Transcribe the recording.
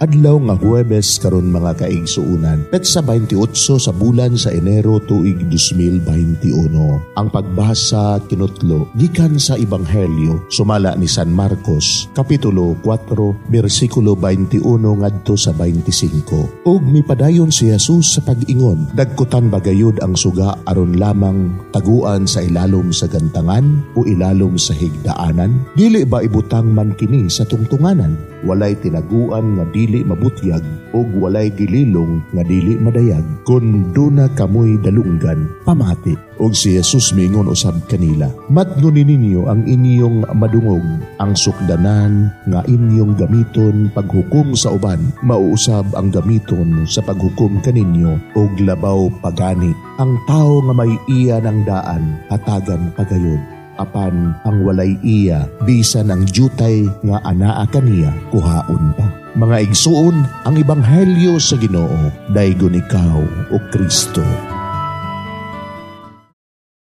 Adlaw nga Huwebes karon, mga kaigsuonan, petsa 28 sa bulan sa Enero, tuig 2021. Ang pagbasa kinutlo gikan sa Ebanghelyo sumala ni San Marcos, kapitulo 4, bersikulo 21 ngadto sa 25. Ug mipadayon si Jesus sa pag-ingon, "Dagkutan ba gayud ang suga aron lamang taguan sa ilalom sa gantangan o ilalom sa higdaanan? Dili ba ibutang man kini sa tungtunganan? Walay tinaguan nga dili mabutyag ug walay gililong nga dili madayag. Kung duna kamoy dalunggan, pamati." Ug si Jesus miingon usab kanila, "Matngoni ninyo ang inyong madungog. Ang sukdanan nga inyong gamiton paghukom sa uban, mao usab ang gamiton sa paghukom kaninyo ug labaw pagani. Ang tawo nga may iya ng daan, hatagan pagayod. Apan ang walay iya, bisan ang jutay nga anaa kaniya, kuhaon pa." Mga igsuon, ang ebanghelyo sa Ginoo. Daygon ikaw, o Kristo.